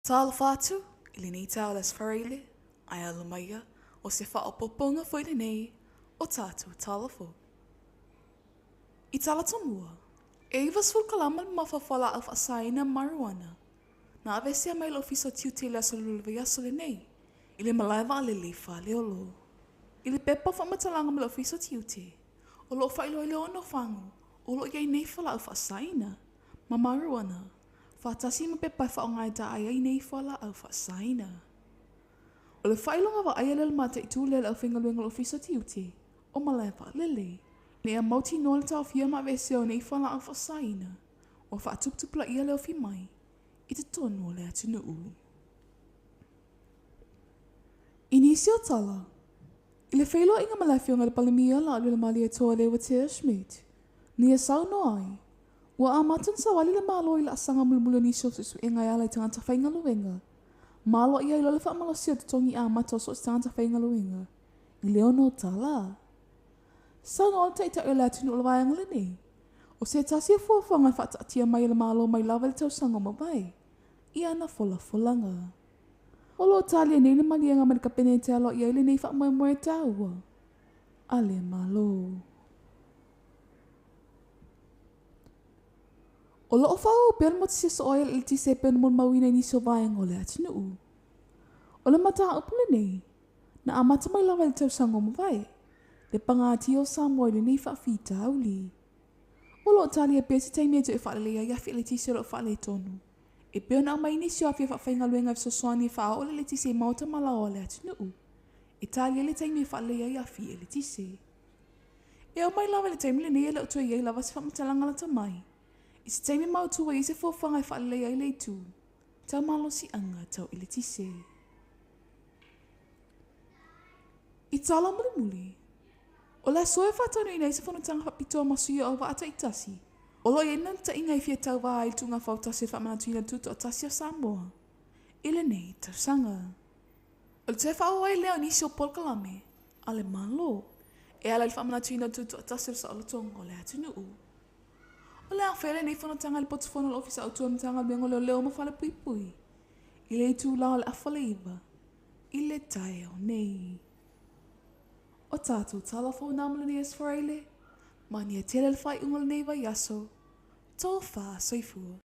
Talofa atu i lenei taeao o le Aso Faraile, ae alo maia o se faaopoopoga foi lenei o tatou tala fou. I tala tomua, e 90 kalama le mamafa o fualaau faasaina marijuana na aveesea mai le Ofisa o Tiute i le aso Lua o le vaiaso lenei i le malae vaalele i Faleolo. I le pepa o faamatalaga ma le Ofisa o Tiute, o lo o faailoa ai le 6 fagu o lo o i ai nei fualaau faasaina ma marijuana faatasi ma pepa e faaaoga e taai ai nei fualaau faasaina. O le faailoga vaaia lea o le mataitu lea e le aufaigaluega o le Ofisa o Tiute o Malae Vaalele, ina ia mautinoa le taofia ma aveesea o nei fualaau faasaina ua faatuputupulaia le ofi mai i totonu o le atunuu. I nisi o tala, i le feiloaiga ma le Afioga i le Palemia Lauluailemalietoa Leuatea Schmidt, na ia saunoa ai, ua amata ona savali le Malo i laasaga mulimuli o nisi o suesuega e ala i tagata faigaluega, ma aloaia ai loa le faamalosia o totogi amata o so o se tagata faigaluega i le $6. Saunoa le Taitai o le atunuu o le vaega lenei, o se tasi o fuafuaga e faataatia mai e le Malo mai lava i le tausaga ua mavae i ana folafolaga. O lo o talia nei le maliega mai le Kapeneta e aloaia ai lenei faamoemoe taua a le Malo. O lo o faaauau pea le motusia soo ai o le eletise e pei ona molimauina i nisi o vaega o le atunuu. O le mataupu lenei, na amata mai lava i le tausaga ua mavae, le pagatia o Samoa i lenei faafitauli. O lo o talia pea se taimi e toe faaleleia ai afi eletise o lo o faaletonu, e pei ona aumai nisi o afi faafaigaluega e fesoasoani e faaoo le eletise i maota ma laoa o le atunuu, e talia le taimi e faaleleia ai afi eletise. E oo mai lava i le taimi lenei e le o toe i ai lava se faamatalaga lata mai i se taimi mautu ua i ai se fuafuaga e faaleleia ai le itu tau malosiaga tau eletise. I tala mulimuli, o le aso e faataunuuina ai se fonotaga faapitoa ma sui o auvaa taitasi o lo o i ai le naunautaiga e fia tauva ai i le tuuga fautasi o le faamanatuina o le Tutoatasi o Samoa i lenei tausaga. O le toe faaauau ai lea o nisi o polokalame a le Malo e ala i le faamanatuina o le Tutoatasi o le saolotoga o le atunuu. O le a faia lenei fonotaga i le potufono o le Ofisa Autu o le Matagaluega o Leoleo ma Falepuipui i le itula o le afa le 9 i le taeao nei. O tatou tala fou na mo lenei aso Faraile, manuia tele le faaiuga o lenei vaiaso, tofa soifua.